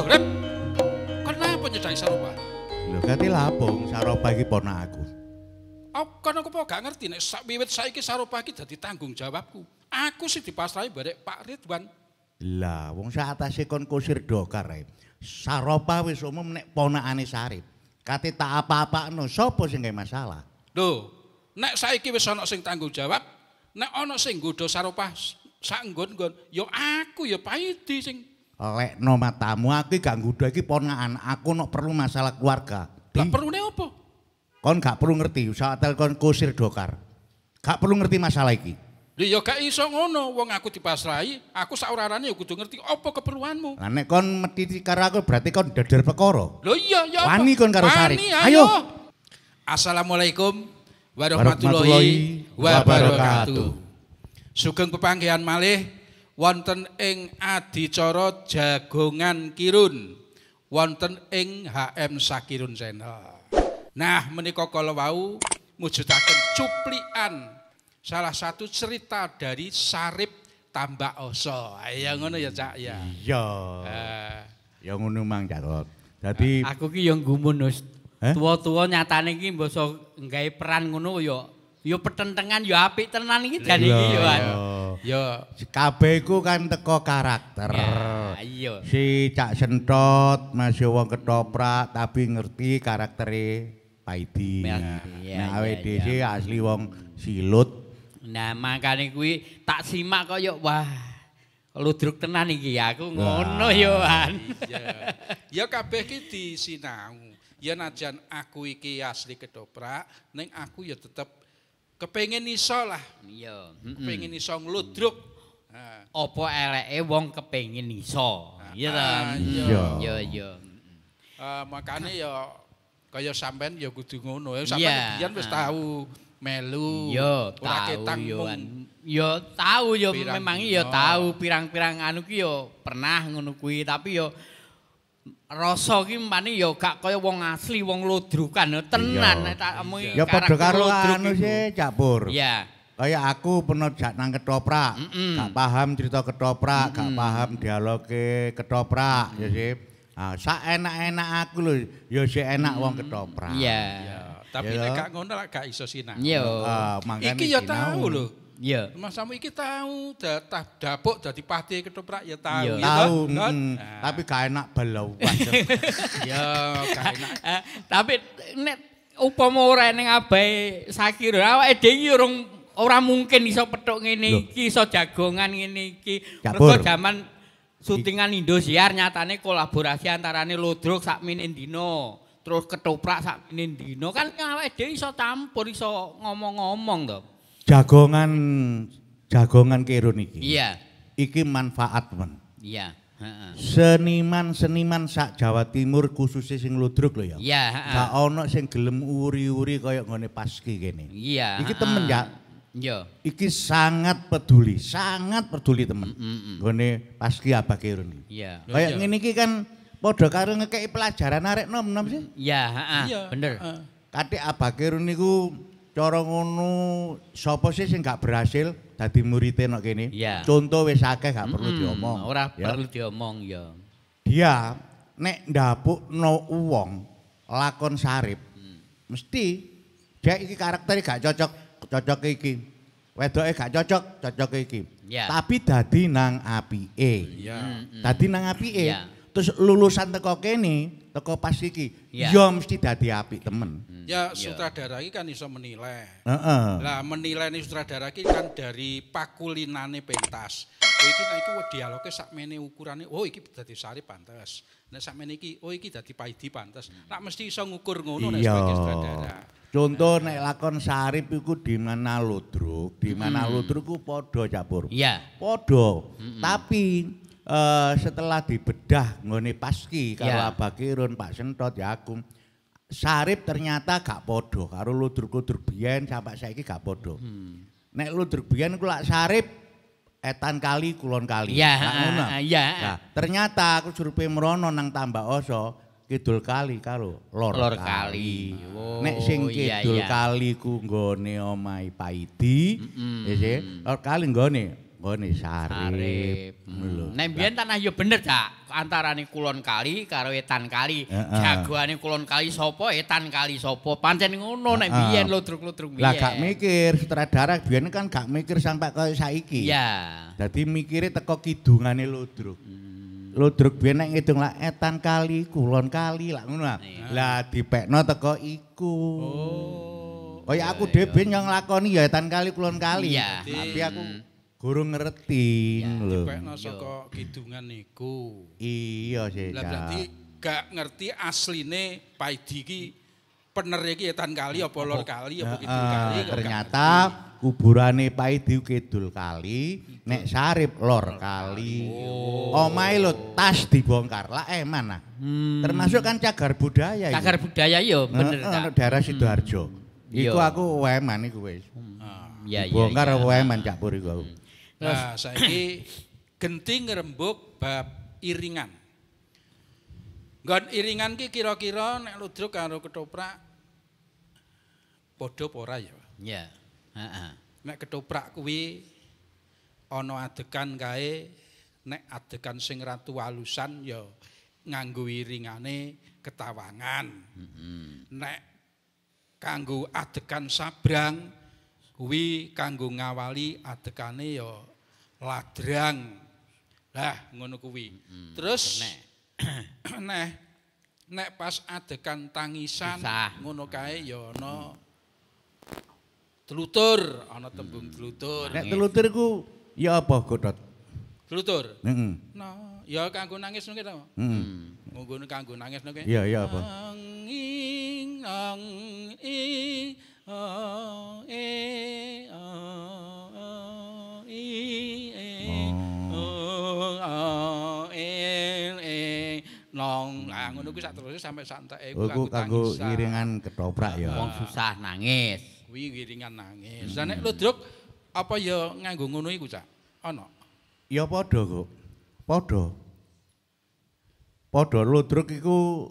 Lho, Rep. Kenapa nyedaki Saropa? Lho, kate lapo Saropa iki ponakanku. Kon aku apa gak ngerti nek sak wiwit saiki Saropa iki dadi tanggung jawabku. Aku sih dipasrahi barek Pak Ridwan. Lah, wong sak atase kon kusir dokar ae. Saropa wis umum nek ponakane Sarip. Kate tak apa-apakno, sapa sing gawe masalah? Lho, nek saiki wis ana sing tanggung jawab, nek ana sing nggodha Saropa sak nggon-nggon, ya aku ya Paidi sing lekno matamu, aku gak nggodha iki ponakan, aku nok perlu masalah keluarga. Lah perlune apa? Kon gak perlu ngerti, saat kon kusir dokar. Gak perlu ngerti masalah iki. Lho ya gak iso ngono, wong aku dipasrahi, aku sak orarane ya kudu ngerti apa keperluanmu. Lah nek kon mesti karo aku berarti kon deder perkara. Lho iya ya apa? Wani kon karo Sarip. Ayo. Assalamualaikum warahmatullahi wabarakatuh. Sugeng pepanggihan malih wonten ing adicara Jagongan Kirun wonten ing HM Sakirun Channel. Nah, menika kala wau mujudaken cuplikan salah satu cerita dari Sarip Tambak Oso. Ya ngono ya, Cak ya. Iya. Ya ngono mang, Cak. Dadi aku ki ya nggumun wis. Tuwa-tuwa nyatane iki mbasa nggawe peran ngono ya ya petentengan ya apik tenan iki jane iki ya. Ya kabeh iku kan teko karakter. Iya. Si Cak Sentot masih wong ketoprak tapi ngerti karaktere Paidi. Nah, awake dhewe asli wong silut. Nah, makane kuwi tak simak kaya wah ludruk tenan iki aku ngono ya an. Iya. Ya kabeh iki disinau. Ya najan aku iki asli ketoprak, ning aku ya tetep kepengin iso lah. Iya, kepengin iso ngludruk. Apa eleke wong kepengin iso. Iya ta? Iya. Iya, iya. Makane ya kaya sampean ya kudu ngono. Ya sampean biyen wis tau melu. Iya, tau yo. Ya tau ya memang ya tau pirang-pirang anu ki ya pernah ngono kuwi, tapi ya rasa ki mpane ya gak kaya wong asli, wong ludrukan tenan nek tak omongi. Ya padha karo anu sih, Cak Pur. Iya. Kaya aku pernah jak nang ketoprak, gak paham cerita ketoprak, gak paham dialoge ketoprak, ya sih. Ah, sak enak-enak aku lho, ya sik enak wong ketoprak. Iya. Tapi nek gak ngono lak gak iso sinau. Iya. Iki ya tau lho. Iya. Mas Samu iki tau dapuk dadi pati ketoprak ya tau. Tau, tapi gak enak belawas. Ya, gak enak. Tapi nek upama ora ning abahe Sakirun, awake dhewe urung ora mungkin iso petuk ngene iki, iso jagongan ngene iki. Mergo jaman syutingan Indosiar nyatane kolaborasi antarane ludruk sakmene dina, terus ketoprak sakmene dina, kan awake dhewe iso campur, iso ngomong-ngomong to. Jagongan Kirun iki. Iya. Iki manfaat men. Iya, heeh. Seniman-seniman sak Jawa Timur khususnya sing ludruk lho ya. Iya, heeh. Gak ono sing gelem uri-uri kaya nggone Paski kene. Iya. Iki temen ya. Iya. Iki sangat peduli temen. Nggone Paski Abah Kirun iki. Iya. Kaya ngene iki kan padha karo ngekeki pelajaran arek nom-nom sih. Iya, heeh, bener. Katik Abah Kirun niku cara ngono sapa sih sing gak berhasil dadi murite nok kene? Contoh wis akeh gak perlu diomong. Ora perlu diomong ya. Dia nek ndapukno wong lakon Sarip mesti dia iki karaktere gak cocok, cocok iki. Wedoke gak cocok, cocok iki. Tapi dadi nang apike. Dadi nang apike. Terus lulusan teko kene, teko pas iki, ya mesti dadi apik temen. Ya sutradara iki kan iso menilai. Heeh. Lah menilai ni sutradara iki kan dari pakulinane pentas. Oh iki nek iku dialoge sakmene ukurane, oh iki dadi Sarip pantes. Nek sakmene iki, oh iki dadi Paidi pantes. Lah mesti iso ngukur ngono nek sebagai sutradara. Contoh nek lakon Sarip iku di mana ludruk, di mana ludruk ku padha Cak Pur. Iya. Padha. Tapi setelah dibedah nggone Paski karo Abah Kirun, Pak Sentot ya aku, Sarip ternyata gak padha karo ludruk-ludruk biyen sampai saiki gak padha. Nek ludruk biyen ku lak Sarip etan kali kulon kali. Iya, ngono. Iya. Nah, ternyata aku surupe mrono nang Tambak Oso kidul kali karo lor kali. Oh, nek sing kidul kali ku nggone omahe Paidi, ya sih, lor kali nggone nggone Sarip. Lho. Nek mbiyen tanah ya bener, Cak. Antarane kulon kali karo etan kali. Jagoane kulon kali sapa, etan kali sapa. Pancen ngono nek biyen ludruk-ludruk biyen. Lah gak mikir sutradara biyen kan gak mikir sampai kaya saiki. Iya. Dadi mikire teko kidungane ludruk. Ludruk biyen nek ngidung lak etan kali, kulon kali lak ngono. Lah dipekno teko iku. Oh. Kaya aku dhewe ben yang nglakoni ya etan kali kulon kali. Tapi aku gurung ngerti lho. Dipekno saka kidungan niku. Iya sih. Lah berarti gak ngerti asline Paidi iki pener iki etan kali apa lor kali apa kidul kali. Ternyata kuburane Paidi kidul kali, nek Sarip lor kali. Omahe lho tas dibongkar. Lah eman ah. Termasuk kan cagar budaya iki. Cagar budaya iya bener ta. Daerah Sidoarjo. Iku aku weman iku wis. Iya iya. Bongkar weman Cak Pur iku aku. Nah, saiki genti ngrembug bab iringan. Nggon iringan ki kira-kira nek ludruk karo ketoprak padha apa ora ya? Iya. Heeh. Nek ketoprak kuwi ana adegan kae, nek adegan sing ratu alusan ya nganggo iringane ketawangan. Nek kanggo adegan sabrang kuwi kanggo ngawali adegane ya ladrang. Lah ngono kuwi. Terus nek pas adegan tangisan ngono kae ya ana telutur, ana tembung telutur. Nek telutur iku ya apa, Godot? Telutur. Heeh. Nah, ya kanggo nangis ngono to. Heeh. Nggo kanggo nangis ngono kae. Iya, iya apa? Ing ang i o e o i e o a e e nong. Lah ngono kuwi sak teruse sampe sak enteke iku kanggo iringan ketoprak ya. Wong susah nangis. Kuwi iringan nangis. Lah nek ludruk apa ya nganggo ngono iku, Cak? Ana. Ya padha kok. Padha. Padha ludruk iku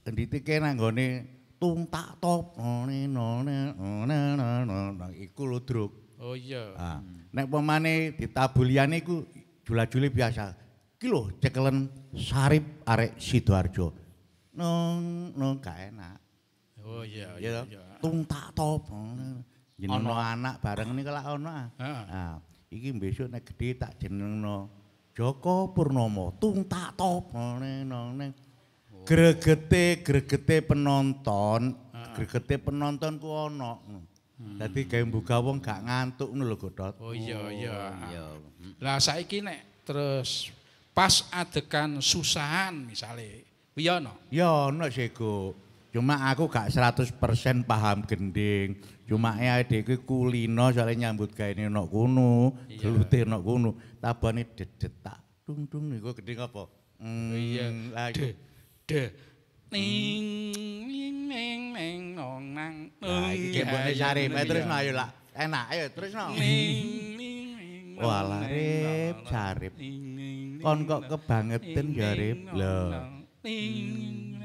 enditike nanggone tung tak top ne ne ne ne iku ludruk. Oh iya. Ah, nek pemane ditabuliane iku jula-juli biasa. Iki lho cekelen Sarip arek Sidoarjo. Nong nong gak enak. Oh iya iya. Tung tak top. Jenengno anak bareng niku lak ono ah. Nah, iki besok nek gedhe tak jenengno Joko Purnomo. Tung tak top ne ne. Gregete penonton, gregete penonton ku ana. Dadi gawe mbuka wong gak ngantuk ngono lho, Godot. Oh iya iya. Lah saiki nek terus pas adegan susahan misale, kuwi ana? Ya ana sih, Go. Cuma aku gak 100% paham gending. Cuma awake dhewe kulino soalnya nyambut gaene nok kono, gelute nok kono, tabane dedet tak dung-dung niku gending apa? Iya. De ning ning ning ning nong nang. Lah iki mbokne Sarip, terus ayo lah. Enak, ayo terusno. Walah Rip, Sarip. Kon kok kebangeten ya Rip. Lho.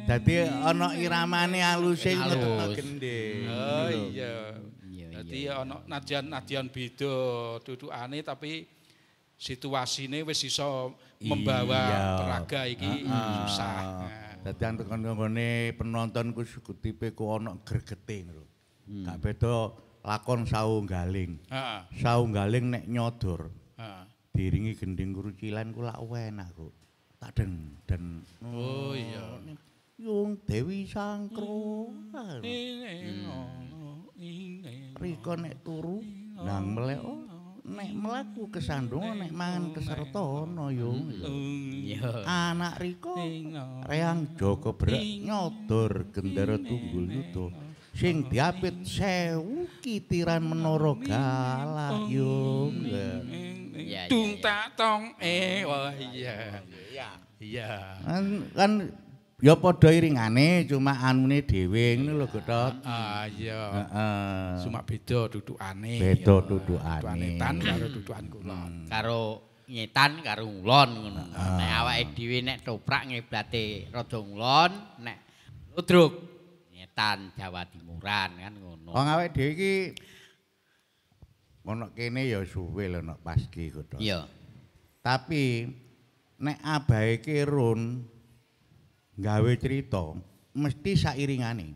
Dadi ana iramane aluse ngetutno gending. Oh iya. Dadi ana nadyan-nadyan beda dudukane tapi situasine wis iso membawa peraga iki susah. Dadi antuk-anggone penonton ku tipe ku ana gregete ngono. Gak beda lakon Saunggaling. Heeh. Saunggaling nek nyodor. Heeh. Diiringi gending krucilan ku lak enak kok. Tak den den. Oh iya. Yung Dewi Sangkro. Rika nek turu nang melek nek mlaku kesandung nek mangan keserta ana yo. Anak Rika reang Joko Brek nyodor gendera tunggul yuda sing diapit 1000 kitiran menara galak yo. Dung tak tong wah iya. Iya. Kan ya padha iringane cuma anune dhewe ngono lho Godot. Ah iya. Heeh. Cuma beda dudukane. Beda dudukane. Etan karo dudukan kulon. Karo ngetan karo ngulon ngono. Nek awake dhewe nek toprak ngeblate rada ngulon, nek ludruk ngetan Jawa Timuran kan ngono. Wong awake dhewe iki Ono kene ya suwe lho nek paski kudu. Iya. Tapi nek abahe Kirun gawe cerita mesti sairingane.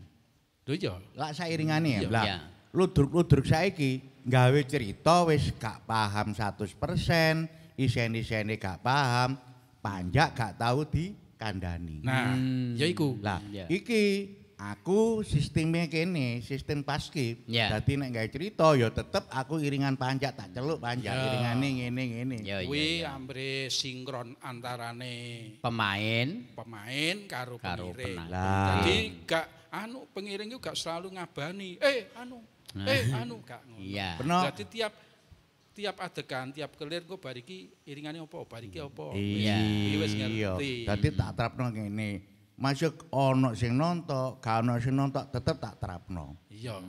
Lho iya. Lak sairingane ya. Lah Iya. ludruk-ludruk saiki gawe cerita wis gak paham 100%, isen-isene gak paham, panjak gak tau dikandani. Nah, ya iku. Lah Iya. iki aku sistemnya kene, sistem paski. Iya. Dadi nek gawe cerita ya tetep aku iringan panjak tak celuk panjak Ya. iringane ngene-ngene. Ya, iya, Kuwi iya. ambre sinkron antarane Pemain pemain karo Karo pengiring. penari. Lah. Dadi gak anu pengiring iku gak selalu ngabani. Anu gak ngono. Iya. Peno Dadi tiap adegan, tiap kelir engko bar iki iringane apa, bar iki apa. Iya. Iki wis ngerti. Dadi tak terapno ngene. Masuk ana sing nonton, gak ana sing nonton tetep tak terapno. Iya.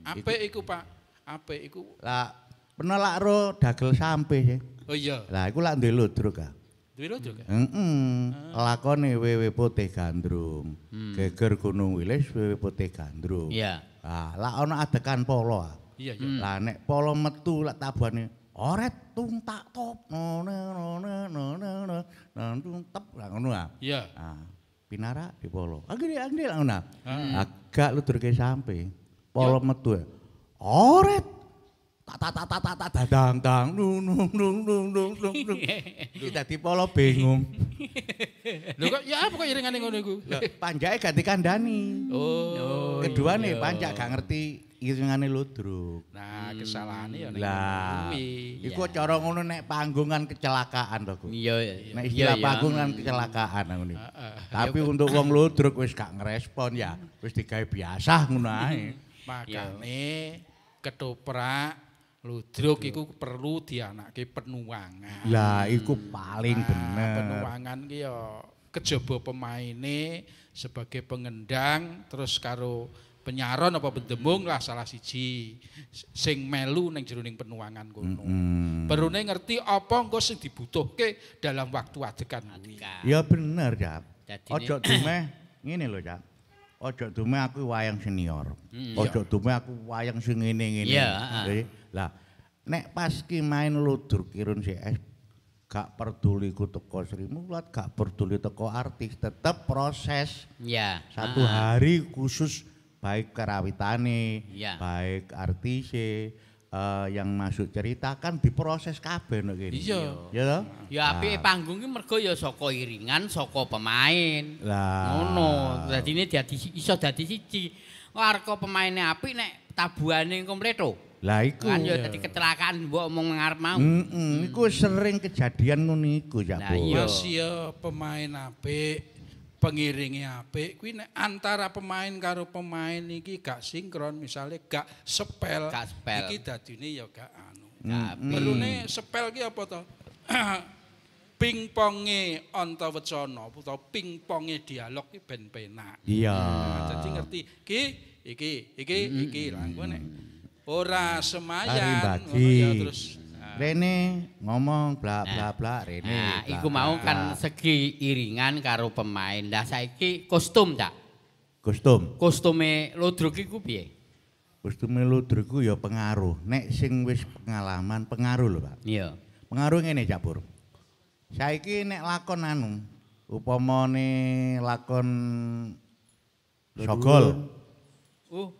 Apik iku, Pak. Apik iku. Lah peno lak ro dagel sampe sih. Oh iya. Lah iku lak duwe ludruk ah. Duwe ludruk ya? Heeh. Lakone wewe putih gandrung. Geger Gunung Wilis wewe putih gandrung. Iya. Ah, lak ana adegan polo ah. Iya, iya. Lah nek polo metu lak tabuhane oret tung tak top no no no no no no no tung tep lah ngono ah. Iya. Ah, pinara di polo. Anggere anggere lah ngono. Agak ludurke sampe. Polo metu. ya. Oret tak tak tak tak tak tak dadang dang nung nung nung nung nung nung nung. Iki dadi polo bingung. Lho kok ya apa kok iringane ngono iku? Lah panjake gak dikandani. Oh. Keduane panjak gak ngerti iringane ludruk. Nah, kesalahane ya nek Lah, kuwi. iku cara ngono nek panggungan kecelakaan to, Gu. Iya. Nek istilah iya. panggungan kecelakaan ngono. Tapi untuk wong ludruk wis gak ngerespon ya, wis digawe biasa ngono ae. Makane ketoprak ludruk iku perlu dianake penuangan. Lah iku paling Nah, bener. Penuangan ki ya kejaba pemaine sebagai pengendang terus karo penyaron apa pendemung lah salah siji sing melu ning jroning penuangan kono. Perune ngerti apa engko sing dibutuhke dalam waktu adegan kuwi. Ya bener, Cap. Dadine- Ojo dumeh ngene lho, Cap. Ojo dumeh aku wayang senior. Ojo dumeh aku wayang sing ngene-ngene. Iya, heeh. Jadi, lah nek pas ki main ludruk Kirun CS gak peduli ku teko Sri Mulat, gak peduli teko artis, tetep proses Iya. satu hari khusus baik kerawitane, Iya. baik artise yang masuk cerita kan diproses kabeh nek kene. Iya. Ya toh? Ya apike panggung ki mergo ya saka iringan, saka pemain. Lah. Ngono, dadine dadi iso dadi siji. Warga pemaine apik nek tabuhane kompleto. Lah iku. Kan ya dadi kecelakaan mbok omong ngarep mau. Heeh, iku sering kejadian ngono iku, Cak Lah Pur. iya. Mas ya pemain apik, pengiringe apik kuwi nek antara pemain karo pemain iki gak sinkron, misale gak sepel, Gak sepel. iki dadine ya gak anu. Gak apik. Perlune sepel ki apa to? Pingponge antawecana utawa pingponge dialog ki ben penak. Iya. Nah, dadi ngerti iki iki iki iki lah engko nek ora Lari semayan ngono bagi. ya terus nah, Rene ngomong bla bla bla rene. Nah, bla, iku mau bla, kan bla. segi iringan karo pemain. Lah saiki kostum, Cak. kostum. Kostume ludruk iku piye? Kostume ludruk ku ya pengaruh. Nek sing wis pengalaman pengaruh lho, Pak. Iya. Pengaruh ngene, Cak Pur. Saiki nek lakon anu, upamane lakon Sogol. Oh,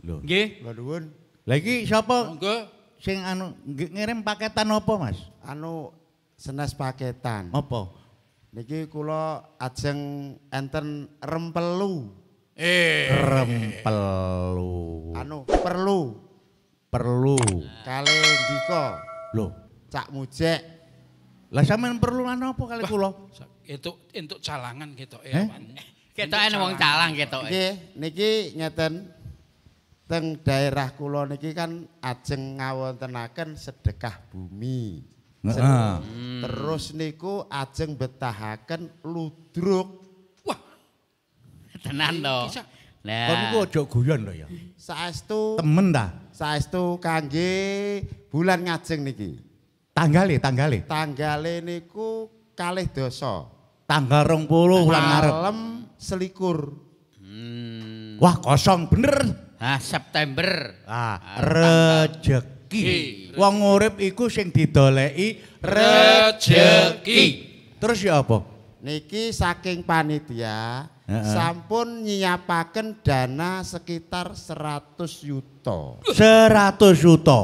Lho. nggih. Lho nuwun. Lah iki sapa monggo sing anu ngirim paketan apa, Mas? Anu senes paketan. Apa? Niki kula ajeng enten rempelu. Rempelu. Anu perlu Perlu. kalih ndika Lho, Cak Mujek. lah sampean perlu anu apa kali kula? entuk entuk calangan ketoke Eh? awan. Ketoke wong calang ketoke. Nggih, niki ngeten. Teng daerah kula niki kan ajeng ngawontenaken sedekah bumi. Heeh. Terus niku ajeng betahaken ludruk. Wah, Tenan to. Iki, Cak. Lah. Kon iku aja guyon lho ya. Saestu Temen ta? saestu kangge bulan ngajeng niki. Tanggale, tanggale. Tanggale niku 12. Tanggal 20 wulan ngarep. Malam selikur. Wah, kosong bener. Ah, September. Ah, rejeki. Rejeki. Wong urip iku sing didoleki rejeki. Terus ya apa? Niki saking panitia sampun nyiapaken dana sekitar 100 yuta. 100 yuta.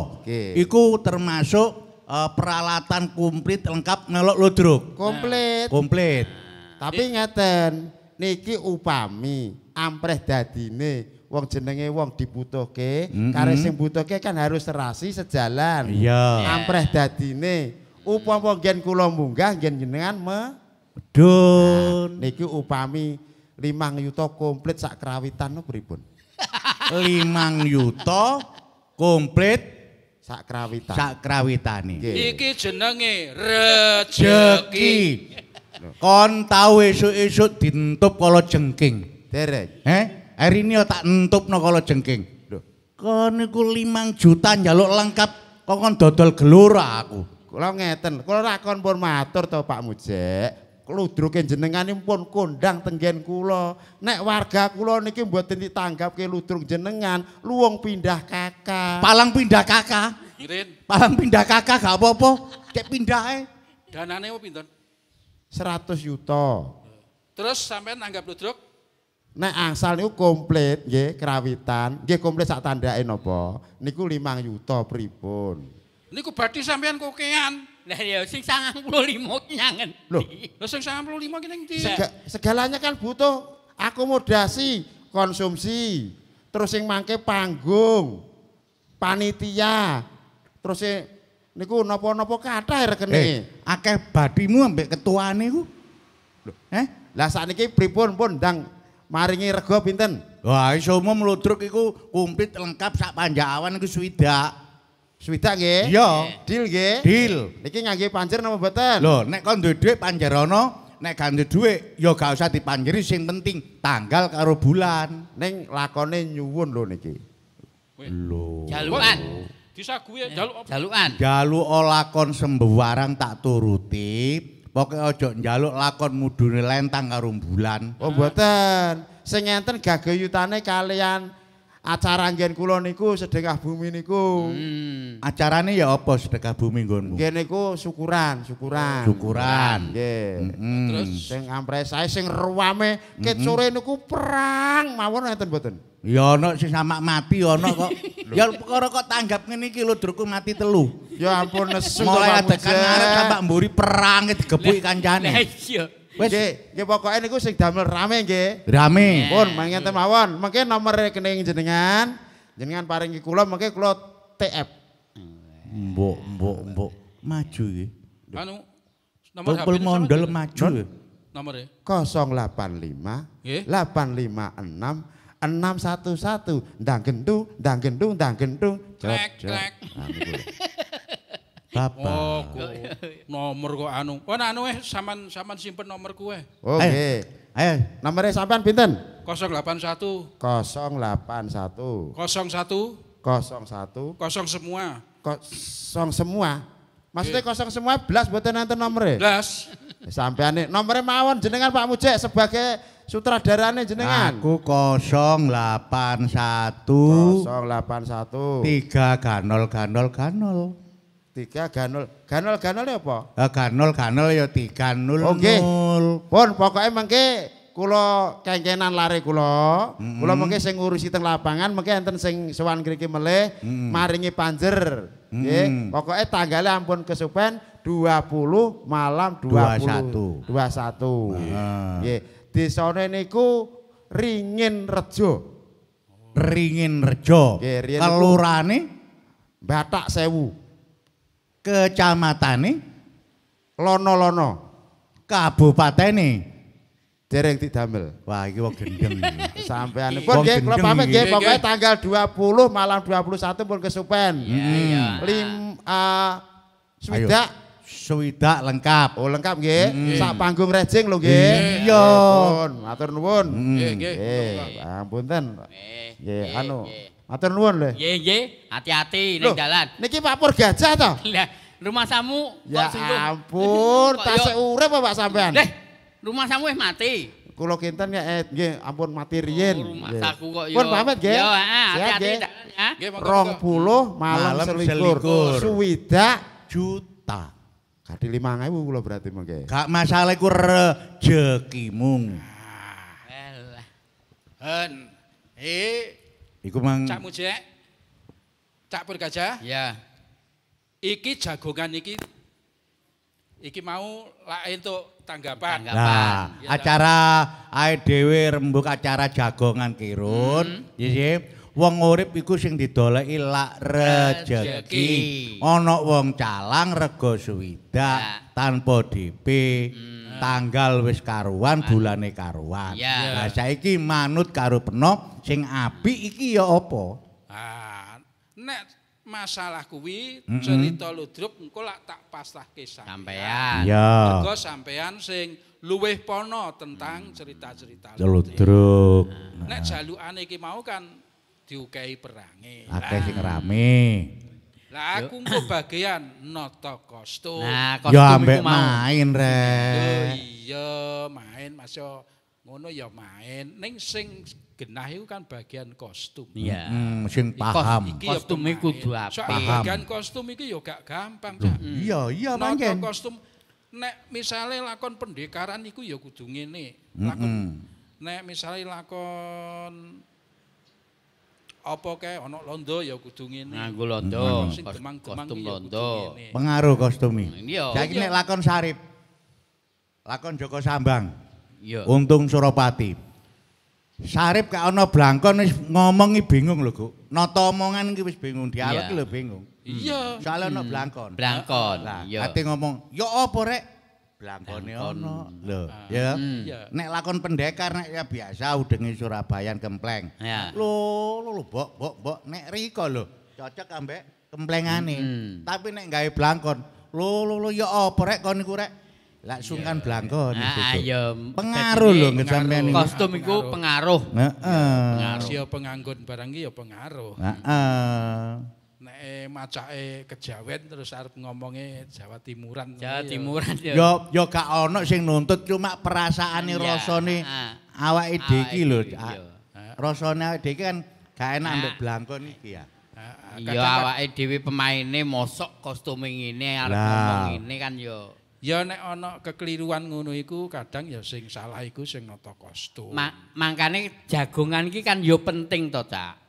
Iku termasuk peralatan komplit lengkap melok ludruk. Komplit. Komplit. Tapi ngeten, niki upami ampreh dadine wong jenenge wong dibutuhke, kare sing butuhke kan harus serasi sejalan. Iya. Ampreh dadine upama nggen kula munggah nggen jenengan medun. Nah, niki upami 5 yuta komplit sak krawitan pripun? 5 yuta komplit sak krawitan. Sak krawitane. Iki jenenge rejeki. Kon tau esuk-esuk dientup kala jengking. Derek. Heh? Hari ini tak entupno kala jengking. Lho, kon niku 5 juta njaluk lengkap kok kon dodol gelora aku. Kula ngeten, kula ora kon pun matur to Pak Mujek. Ludruke jenengan pun kondang tenggen kula. Nek warga kula niki mboten ditanggapke ludruk jenengan, luwung pindah kakak. Palang pindah kakak. Palang pindah kakak gak apa-apa, cek pindah ae. Danane pinten? 100 yuta. Terus sampean nanggap ludruk? Nek angsal niku komplit nggih krawitan, nggih komplit sak tandake napa? Niku 5 yuta pripun? Niku badhe sampean kokean. Lah ya sing 95 ki nyangen. Lho, lha sing 95 ki ning ndi? Segalanya kan butuh akomodasi, konsumsi, terus sing mangke panggung, panitia, terus sing niku napa-napa kathah rekene. Akeh badhimu ambek ketuane ku. Lho, Lah sakniki pripun pun ndang maringi rega pinten? Wah, iso umum ludruk iku komplit lengkap sak panjak awan iku swidak. Swidak nggih? Iya. Deal nggih? Deal. Niki ngangge panjer napa mboten? Lho, nek kon duwe dhuwit panjerono, nek gak duwe dhuwit ya gak usah dipanjeri, sing penting tanggal karo bulan. Ning lakone nyuwun lho niki. Lho. Jalukan. Disaguhi jaluk apa? Jalukan. Jaluk lakon sembarang tak turuti. Pokoke aja njaluk lakon mudune lentang karo bulan. Oh mboten. Sing enten gagayutane kalian acara nggen kula niku sedekah bumi niku. Acarane ya apa sedekah bumi nggonmu? Nggih niku syukuran, syukuran. Syukuran. Nggih. Terus sing ampreh sae sing ruame ket sore niku perang mawon enten mboten? Ya ana sing samak mati ana kok. Ya perkara kok tanggap ngene iki ludrukku mati 3. Ya ampun nesu to Mulai Pak adegan ngarep sampak mburi perange digebuki kancane. Lah iya. Wis nggih, nggih pokoke niku sing damel rame nggih. Rame. Pun mangke mawon, mengke nomor rekening jenengan, jenengan paringi kula mengke kula TF. Mbok mbok mbok maju iki. Anu nomor HP mondol maju. Nomore 085 856 611 ndang gentu ndang gentu ndang gentu. Klek klek. Bapak. Oh, nomor kok anu. Oh, anu sampean sampean simpen nomor kuwe. Oh, nggih. Ayo, nomere sampean pinten? 081 081 01 01 kosong semua. Kosong semua. Maksudnya kosong semua blas mboten enten nomere? Blas. Sampeane nomere mawon jenengan Pak Mujek sebagai sutradarane jenengan. Aku 081 081 3 ganol ganol ganol. 3 ganol. Ganol ganol ya apa? Ganol ganol ya 3 0 oh, nggih. 0. Pun pokoke mengke kula kengkenan lare kula, kula mengke sing ngurusi teng lapangan, mengke enten sing sowan ngriki melih maringi panjer. Nggih, pokoke tanggale ampun kesupen 20 malam 20 21. Nggih, desane niku Ringin Rejo. Ringin Rejo. Kelurane Batak Sewu. Kecamatane Lono-lono. Kabupatene dereng didamel. Wah, iki wong gendeng iki. Sampean pun nggih kula pamit nggih, pokoke tanggal 20 malam 21 pun kesupen. Iya. Swidak swidak lengkap. Oh, lengkap nggih. Sak panggung rejing lho nggih. Iya. Pun matur nuwun. Nggih, nggih. Ampun-ten. Nggih, anu. Matur nuwun lho. Nggih, nggih. Hati-hati ning dalan. Niki Pak Pur Gajah to? Lah, rumah samu kok Ya ampun, tasik urip apa Pak sampean? Leh, rumah samu wis mati. Kula kinten ya nggih ampun mati riyin. Rumahku kok ya. Pun pamit nggih. Ya, hati-hati ya. 20 malam selikur. 60 juta. Kadi 5.000 kula berarti mengke. Gak masalah iku rejekimu. Elah. En. Iku mang Cak Mujek. Cak Purgajah. Ya. Iki jagongan iki iki mau lak entuk tanggapan. Nah, acara ae dhewe rembug acara jagongan Kirun, nggih. Wong urip iku sing didoleki lak rejeki. Ana wong calang rega swidak tanpa DP. Tanggal wis karuan, bulane karuan. Lah saiki manut karo peno sing apik iki ya apa? Ah, nek masalah kuwi cerita ludruk engko lak tak pasrahke sampean. Iya. Mergo sampean sing luwih pono tentang cerita-cerita ludruk. Nek jalukane iki mau kan diukehi perange. Akeh sing rame. Lah aku engko bagian nata kostum. Nah, kostum ya ambek iku mau. Main rek. Iya, main Mas yo ngono ya main. Ning sing genah iku kan bagian kostum. Iya. Sing paham. Kostum iku kudu apik. Soale bagian kostum iki ya gak gampang, Cak. Iya, iya pancen. Nata kostum nek misale lakon pendekaran iku ya kudu ngene. Lakon nek misale lakon apa kae ana londo ya kudu ngene. Nganggo londo, sing demang-demang kostum londo. Pengaruh kostumi. Iya. Saiki nek lakon Sarip. Lakon Joko Sambang. Iya. Untung Suropati. Sarip gak ana blangkon wis ngomongi bingung lho, Guk. Nata omongan iki wis bingung, dialog iki lho bingung. Iya. Soale ana blangkon. Blangkon. Iya. Ate ngomong, "Ya apa rek?" Blangkone ana. Lho, ya. Nek lakon pendekar nek ya biasa udenge Surabayan kempleng. Lho, lho mbok mbok mbok nek rika lho, cocok ambek kemplengane. Tapi nek gawe blangkon, lho lho lho ya apa rek kon niku rek? Lak sungkan blangkon. Ah iya, pengaruh lho nggih sampean niku. Kostum iku pengaruh. Heeh. Sia penganggon barang iki ya pengaruh. Heeh. Nek macake kejawen terus arep ngomonge Jawa Timuran. Jawa Timuran ya. Ya gak ono sing nuntut cuma perasaane rasane awake dhewe iki lho. Rasane awake dhewe kan gak enak ambek blangkon iki ya. Ya awake dhewe pemaine mosok kostume ngene arep ngomong ngene kan ya. Ya nek ana kekeliruan ngono iku kadang ya sing salah iku sing nata kostum. Mangkane jagongan iki kan ya penting to, Cak.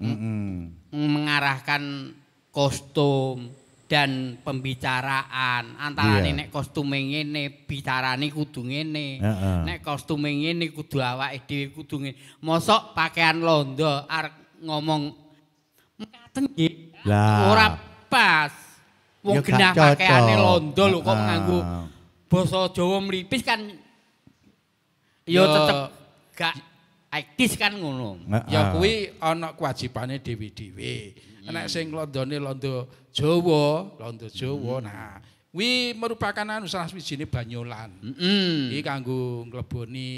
Mengarahkan kostum dan pembicaraan antarane nek kostume ngene bicarane kudu ngene, nek kostume ngene kudu awake dhewe kudu ngene. Mosok pakaian londo arep ngomong mekaten nggih ora pas. Wong genah pakaiane londo lho kok nganggo basa Jawa mlipis kan ya tetep gak etis kan ngono. Ya kuwi ana kewajibane dhewe-dhewe. Nek sing londone londo Jawa, londo Jawa. Nah, kuwi merupakan anu salah swijine banyolan. Iki kanggo ngleboni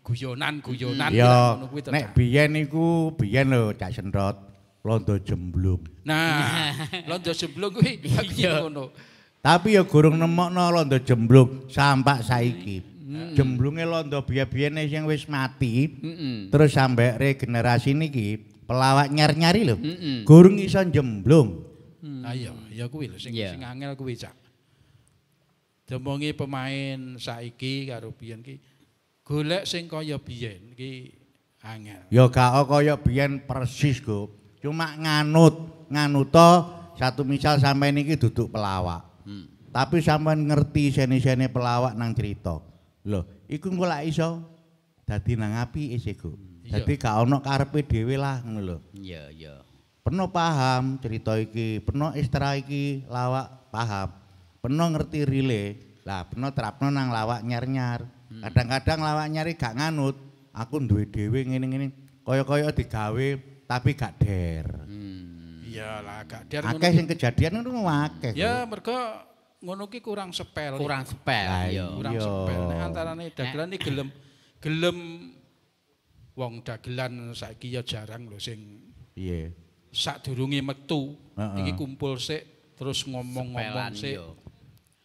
guyonan-guyonan ngono kuwi to. Nek biyen niku biyen lho Cak Sentot, londo jemblung. Nah, londo jemblung kuwi ngono. Tapi ya gurung nemokno londo jemblung sampak saiki. Jemblunge londo biyen-biyene sing wis mati, terus sampe regenerasi niki pelawak nyar-nyari lho. Gurung iso jemblung. Ah iya, ya kuwi lho sing sing angel kuwi, Cak. Demongi pemain saiki karo biyen ki golek sing kaya biyen ki angel. Ya gak kaya biyen persis, Go. Cuma nganut, nganuta satu misal sampean iki duduk pelawak. Tapi sampean ngerti sene-sene pelawak nang cerita. Lho, iku engko lak iso dadi nang apike sih, Go. Dadi gak ono karepe dhewe lah ngono lho. Iya, iya. Peno paham cerita iki, peno istra iki lawak paham. Peno ngerti rile. Lah peno terapno nang lawak nyar-nyar. Kadang-kadang lawak nyari gak nganut. Aku duwe dhewe ngene-ngene. Kaya-kaya digawe tapi gak der. Iya lah gak der ngono. Akeh sing kejadian ngono akeh. Ya mergo ngono ki kurang sepel. Kurang sepel, iya. Kurang sepel. Nek antarane dagelan iki gelem gelem wong dagelan saiki ya jarang lho sing piye. Sadurunge metu iki kumpul sik terus ngomong-ngomong sik.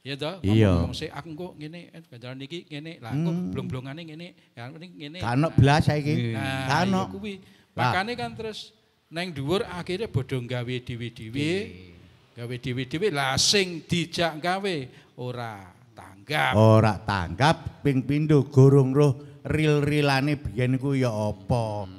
Ya toh, Iya. ngomong sik aku engko ngene, ganjaran iki ngene, lah engko blong-blongane ngene, ya ngene. Gak ono blas saiki. Nah, Gak ono. iya kuwi. Makane kan terus neng dhuwur akhirnya bodho gawe dhewe-dhewe. Gawe dhewe-dhewe lah sing dijak gawe ora tanggap. Ora tanggap ping pindho gorong roh ril-rilane biyen iku ya apa.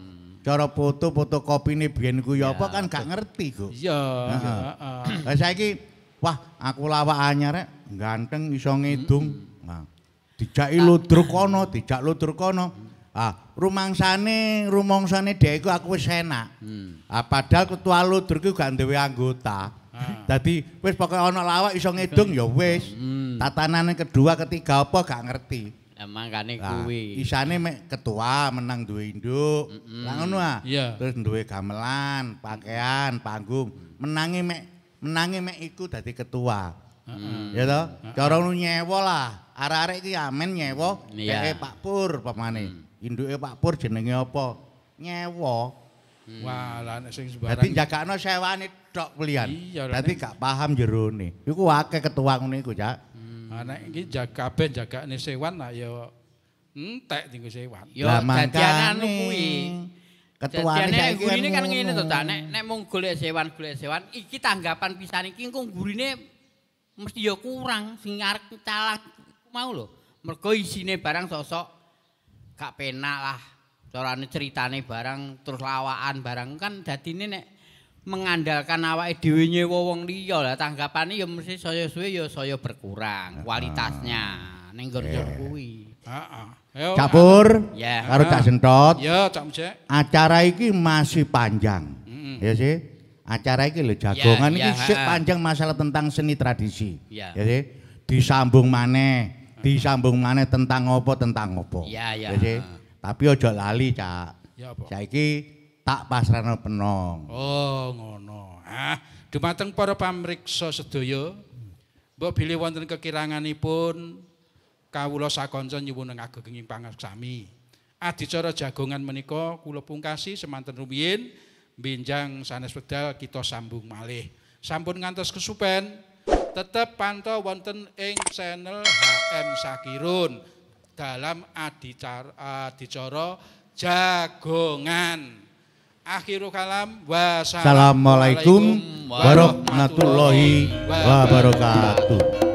Cara foto-foto kopine biyen iku ya apa kan gak ngerti kok. Iya, heeh. Lah saiki wah aku lawak anyar rek, ganteng iso ngidung. Nah, dijaki ludruk kono, dijak ludruk kono. Ah, rumangsane dhek iku aku wis enak. Ah, padahal ketua ludruk iku gak duwe anggota. Dadi wis pokoke ana lawak iso ngidung ya wis. Tatanane kedua, ketiga apa gak ngerti. Lah mangkane Lah, kuwi. isane mek ketua menang duwe induk. Lah ngono ah. Iya. Terus duwe gamelan, pakaian, panggung. Menangi mek iku dadi ketua. Ya toh? Cara ngono nyewa lah. Arek-arek iki amen nyewa dheke Pak Pur pamane. Induke Pak Pur jenenge apa? Nyewa. Wah, lah nek sing sembarang. Dadi jagakno sewane tok pilihan. Iya, lah Dadi gak paham jerone. Iku akeh ketua ngono iku, Cak. Ah, nek iki kabeh jagakne sewan lah ya entek tinggo sewan. Yo dadi anu kuwi. Ketuane saiki gurine kan ngene to, Cak. Nek mung golek sewan iki tanggapan pisan iki engko gurine mesti ya kurang sing arep calang mau lho. Mergo isine barang sosok gak penak lah. Carane ceritane barang terus lawakan barang kan dadine nek mengandalkan awake dhewe nyewa wong liya lah tanggapane ya mesti saya suwe ya saya berkurang kualitasnya ning nggon kuwi. Heeh. Ayo. Cak Pur Ya. karo Cak Sentot. Ya, Cak Mjek. Acara iki masih panjang. Ya sih. Acara iki lho jagongan iki sik panjang masalah tentang seni tradisi. Ya. Ya sih. Disambung maneh tentang apa Ya, ya. Ya sih. Tapi aja lali, Cak. Ya apa? Saiki tak pasrahno penong. Oh, ngono. Ah, dumateng para pamriksa sedaya, mbok bilih wonten kekiranganipun kawula sakanca nyuwun ageng pangaksami. Adicara jagongan menika kula pungkasi semanten rumiyin, benjang sanes wedal kita sambung malih. Sampun ngantos kesupen, tetep pantau wonten ing channel HM Sakirun dalam adicara jagongan. Akhirul kalam, Wassalamualaikum warahmatullahi wabarakatuh.